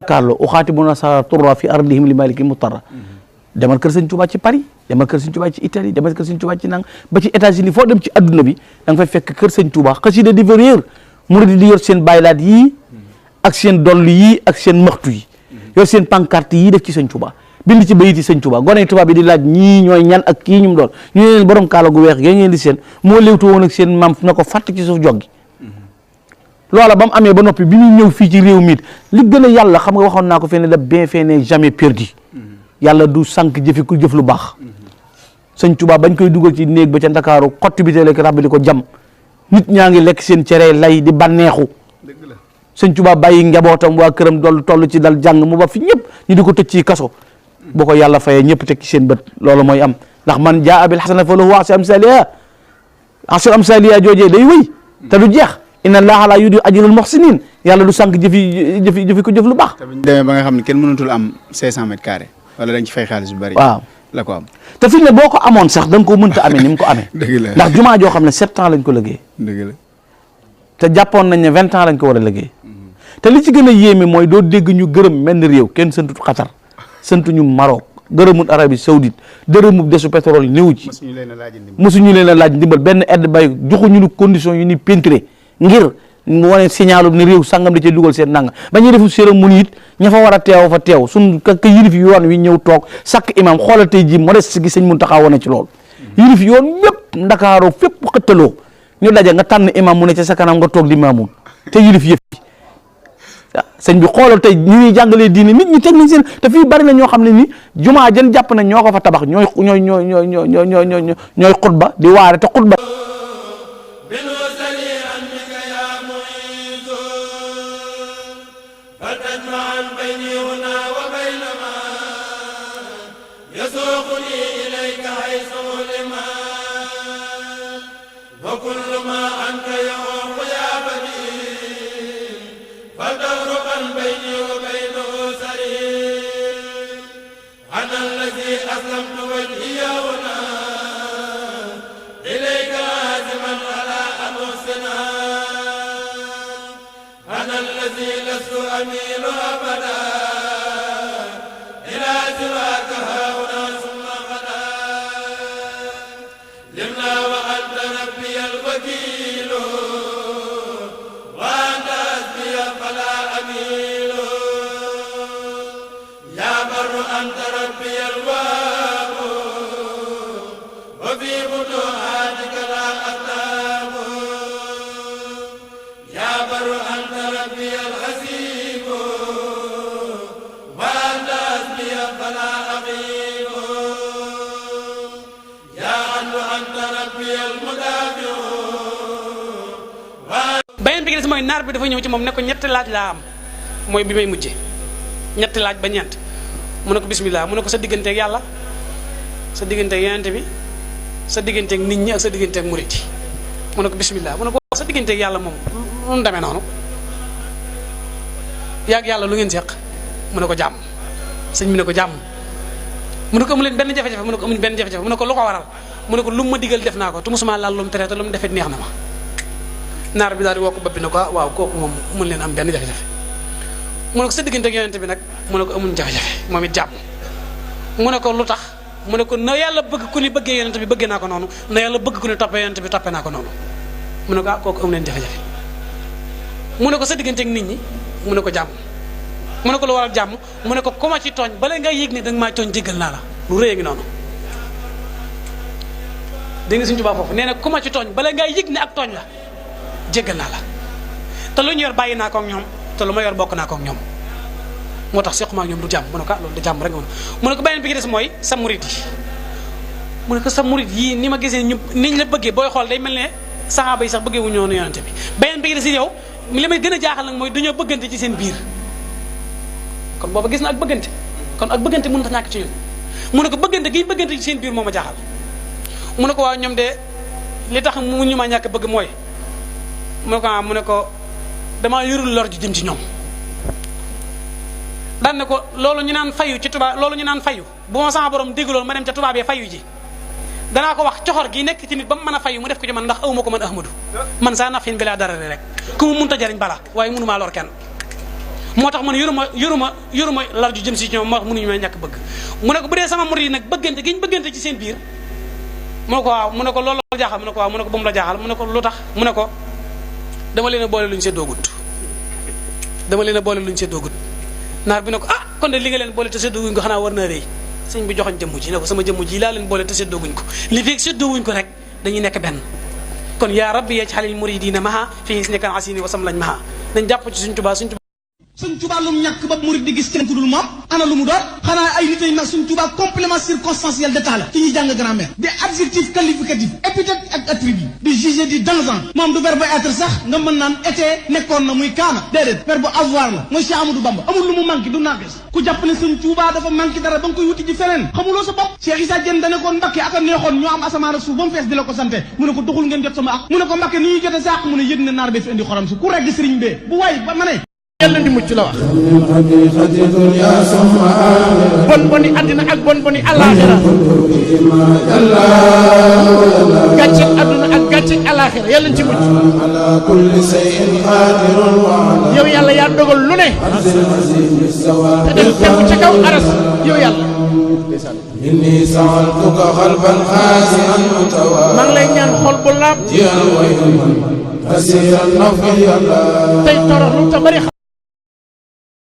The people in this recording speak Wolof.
jàkkaarloo uxaatibuna sa turra fi ardihim li maliki mutarra demal kër Sëñ Tuubaa ci Paris demal kër Sëñ Tuubaa ci Italie demal kër Sëñ Tuubaa ci nang ba ci États-Unis foo dem ci adduna bi da nga fay fekk kër Sëñ Tuubaa xasida di fa réer murid di yor seen baylaat yii ak seen dollu yii ak seen maxtu yi yor seen pancarte yii def ci Sëñ Tuubaa bind ci bayiti Sëñ Tuubaa gone tubaab bi di laaj ñii ñooy ñan ak kii ñu doon ñu ne leen borom kaala gu weex gee ngeen di seen moo léewtu woon ak seen maam na ko fàtt ci suuf joggi loola ba mu amee ba noppi bi ñuy ñëw fii ci réew mi li gën a yàlla xam nga waxoon naa ko fee ne la bienfait n'est jamais perdu yàlla du sànq jëfi ku jëf lu baax Sëñ Tuubaa bañ koy dugal ci néeg ba ca Ndakaaru xotti bi teelek rabbi di ko jam nit ñaa ngi lekk seen cere lay di bànneexu Sëñ Tuubaa bàyyi njabootam waa këram toll ci dal jàng mu ba fi ñëpp ñu di ko tëj ci kaso boo ko yàlla fayee ñëpp teg ci seen bët loolu mooy am ndax man jaa bil hasana fa lahu ashru amsaliha joojee day wëy te du jeex inna allaha la yudi'u ajral muhsinin yàlla du sànq jëfi ko jëf lu baax. te bu ñu demee ba nga xam ne kenn mënatul am 500 mètres carrés wala dañ ci fay xaalis bu bari. waaw la ko am. te fi ne boo ko amoon sax da nga ko mënta amee ni mu ko amee. dëgg la ndax jumaa joo xam ne 7 ans lañ ko liggéey. dëgg la te jàppoon nañ ne 20 ans lañ ko war a liggéey. te li ci gën a yéeme mooy doo dégg ñu gërëm menn réew kenn sëntut Qatar sëntuñu Maroc gërëmul Arabie Saoudite dërëmu desu pétrole néew ci. mosuñu leen a laaj ndimbal benn aide bay joxuñu ñu condition yu ni peinturé ngir mu wane signalu ne réew sangam da cee dugal seen nanga ba ñuy defu cérémonie it ña fa war a teew fa teew suñ ka yilif yoon wi ñëw toog sakk imam xoolal tey ji modeste gi sëñ Muntaxa wane ci loolu yilif yoon yëpp Ndakaaroo fépp xëttaloo ñu daje nga tànn imam mu ne ca sa kanam nga toog di maamun te yilif yëpp sëñ bi xoolal tey ñu ñuy jàngalee diine nit ñi teg nañ seen te fii bari na ñoo xam ne ni jumaa jën jàpp nañ ñoo ko fa tabax ñooy xutba di waare te xutba mooy naar bi dafa ñëw ci moom ne ko ñetti laaj laa am mooy bi may mujje ñetti laaj ba ñeent mu ne ko bismillah mu ne ko sa digganteeg yàlla sa digganteeg yonente bi sa digganteeg nit ñi ak sa digganteeg murit yi mu ne ko bismillah mu ne ko sa digganteeg yàlla moom lu mu demee noonu yaag yàlla lu ngeen seq mu ne ko jàmm sëñ bi ne ko jàmm mu ne ko amu leen benn jafe-jafe mu ne ko amuñ benn jafe-jafe mu ne ko lu ko waral mu ne ko lu mu ma digal def naa ko tu musuma laal lu mu tere te lu mu defet neex na ma naar bi daal di woo ko bopp bi ne ko waaw kooku moom mun leen am benn jafe-jafe mu ne ko sa diggante ak yonente bi nag mu ne ko amuñ jafe-jafe moom it jàmm mu ne ko lu tax mu ne ko na yàlla bëgg ku ni bëggee yonente bi bëggee naa ko noonu na yàlla bëgg ku ni toppee yonente bi toppee naa ko noonu mu ne ko ah kooku amu leen jafe-jafe mu ne ko sa diggante ak nit ñi mu ne ko jàmm mu ne ko lu waral jàmm mu ne ko ku ma ci tooñ bala nga yëg ne danga maa tooñ jéggal naa la lu rëy a ngi noonu dégg nga Sëñ Tuubaa foofu nee na ku ma ci tooñ bala nga yëg ne ak tooñ la jéggal naa la te lu ñu yor bàyyi naa ko ak ñoom te lu ma yor bokk naa ko ak ñoom moo tax sequma ak ñoom du jàmm mu ne ko loolu da jàmm rek mu ne ko beneen bi ki des mooy sa murit yi mu ne ko sa murit yii ni ma gisee ñu niñ la bëggee booy xool day mel ne saxaaba yi sax bëggee wu ñoonu yonente bi beneen bi ki des yow li may gën a jaaxal nag mooy duñoo bëggante ci seen biir kon booba gis na ak bëggante kon ak bëggante mënut a ñàkk ci ñun mu ne ko bëggante gi bëggante ci seen biir moo ma jaaxal mu ne ko waaw ñoom de li tax mu ñu ma ñàkk bëgg mooy mu ne ko damaa yorul lor ji jëm ci ñoom daan ne ko loolu ñu naan fayu ci tubaab loolu ñu naan fayu bu ma sama borom dégg loolu ma dem ca tubaab yi fayu ji danaa ko wax coxor gi nekk ci nit ba mu mën a fayu mu def ko ci man ndax awma ko man ahmadu man saa nafin bi laa dara rek ku mu mënta jariñ bala waaye mënumaa lor kenn moo tax man yoruma lar ju jëm si ñoom ma wax mënuñu may ñàkk bëgg mu ne ko bu dee sama murid yi nag bëggante gi ñu bëggante ci seen biir mu ne ko waaw mu ne ko loolu jaaxal mu ne ko waaw mu ne ko ba mu la jaaxal mu ne ko lu tax mu ne ko dama leen a boole luñ seddoogut naar bi ne ko ah kon de li nga leen boole te seddooguñ ko xanaa war naa rëy sëñ bi joxoñ jëmm ji ne ko sama jëmm ji laa leen boole te seddooguñ ko li fekk seddoowuñ ko rek dañuy nekk benn kon yaa rabbi yaj'alil muridina maha fi hisnika asini wasam lañ maha nañ jàpp ci Sëñ Tuubaa Sëñ Tuubaa lu mu ñàkk ba murid di gis kenn ku dul moom ana lu mu doon xanaa ay nit ay nag Sëñ Tuubaa complément circonstanciel d'état la ci ñuy jàng grammaire di adjectif qualificatif épithète ak attribut di juger di dansant moom du verbe être sax nga mën naan été nekkoon na muy kaana déedéet verbe avoir la mooy Cheikh Amadou Bamba amul lu mu manqué du naaqis ku jàpp ne Sëñ Tuubaa dafa manqué dara ba nga koy wuti ji feneen xamuloo sa bopp Cheikh Issa Diène dane ko Mbacké ak a neexoon ñoo am asamaan ak suuf ba mu fees di la ko sante mu ne ko doxul ngeen jot sama ak mu ne ko Mbacké ni ñuy jote sa ak mu ne yëg ne naar bee fi indi xorom si ku regg sëriñ bee bu way ba ma ne yàlla di mucc la wax bon boni àddina ak bon boni àllaaxira gàcceeg àdduna ak gàcceeg àllaaxira yàlla ci mucc yow yàlla yaa dogal lu ne te dem tegu ca kaw aras yow yàlla maa ngi lay ñaan xol bu laab tey toroxlu te bari